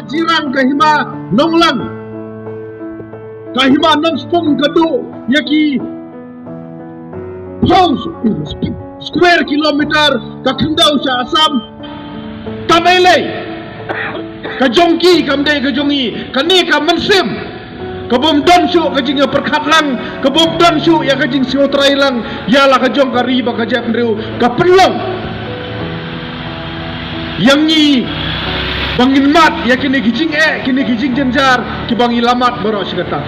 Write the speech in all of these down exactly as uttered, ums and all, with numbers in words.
Jirang ka hima Nonglang, ka hima Nongspung ka duh ïa ki phew square kilometer ka khyndew sha Assam. Kam ei lei, ka jong ki kam dei ka jong ngi. Kane ka mynsiem ka bym don shuh ka jingïapyrkhat lang, ka bym don shuh ïa ka jingsngewtrai lang ïa la ka jong ka ri bad ka jaitbynriew, ka pynlong ïa ngi ba ngin mad ïa kine ki jingeh, kine ki jingjynjar kiba ngi la mad baroh shi katta.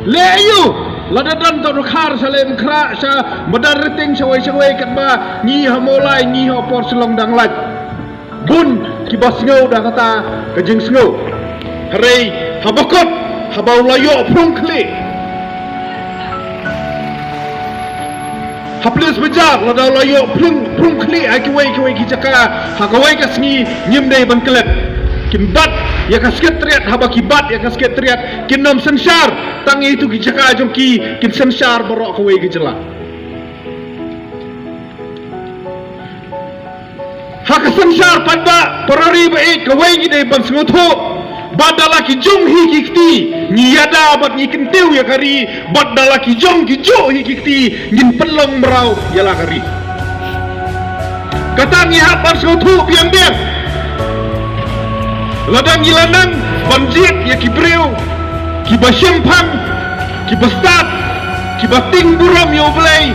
Leh aïu? Lada don Dkhar sha Laitumkhrah, sha Madan Ryting, shawei shawei, katba ngi ha Mawlai, ngi ha por Shillong dang lait. Bun kiba sngew da kata ka jingsngew. Hynrei haba kut, haba u la ïoh phrung khlieh ha Plis Bazaar, lada u la ïoh phrung, phrung khlieh ha kiwei kiwei ki jaka ha kawei ka sngi, ngim dei ban klet. Kin bat ïa ka Secretariat, haba ki bat ïa ka Secretariat kin nym synshar tang ïa itu ki jaka jong ki, kin synshar baroh kawei ka jylla. Ha ka synshar paidbah, para ri ba ïeit, kawei ngi dei ban sngewthuh ba da la ki jong hi ki kti ngi ïada bad ngi kyntiew ïa ka ri, bad da la ki jong ki juh hi ki kti ngin pynlong mraw ïa la ka ri. Kata ngi hap ban sngewthuh biang biang. Lada ngi la nang ban jied ïa ki briew kiba shemphang, kiba stad, kiba tieng burom ïa U Blei,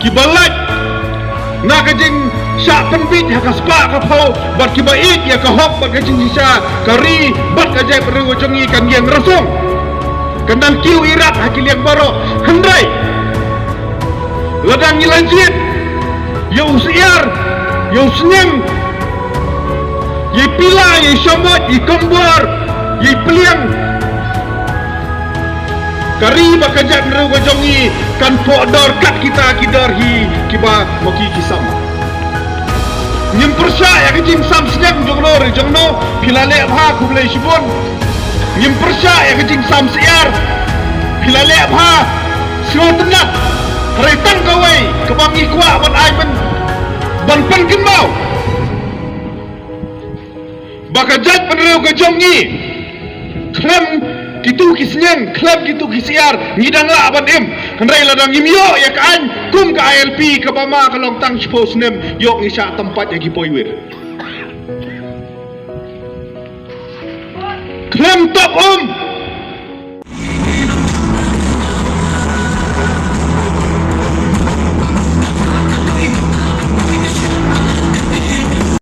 kiba lait na ka jingshah pynbeit ha ka spah ka phew, bad kiba ïeit ïa ka hok bad ka jingshisha ka ri bad ka jaitbynriew ka jong ngi, kan ïeng rasong, kan dang kiew irat ha ki liang baroh. Hynrei lada ngi la jied ïa u syiar, ïa u sniang, ïa i pila, ïa i shamoit, ïa i kombor, ïa i pliang, ka ri bad ka jaitbynriew ka jong ngi kan poh dor kat kita ki dor hi kiba ma ki ki sam. Ngim pyrshah ïa ka jingsam sniang jong no re jong no, phi la leh bha, khublei shibun. Ngim pyrshah ïa ka jingsam syiar, phi la leh bha, sngewtynnat. Hynrei tang kawei kaba ngi kwah ban ai ban, ban pynkynmaw ba ka jaitbynriew ka jong ngi, khlem kitu ki sniang, khlem kitu ki syiar, ngi dang lah ban im. Hynrei lada ngim ïoh ïa ka aiñ kum ka I L P kaba ma ka long tang shiphew snem, ïoh ngi shah tympat ïa ki poiwir. Khlem top um,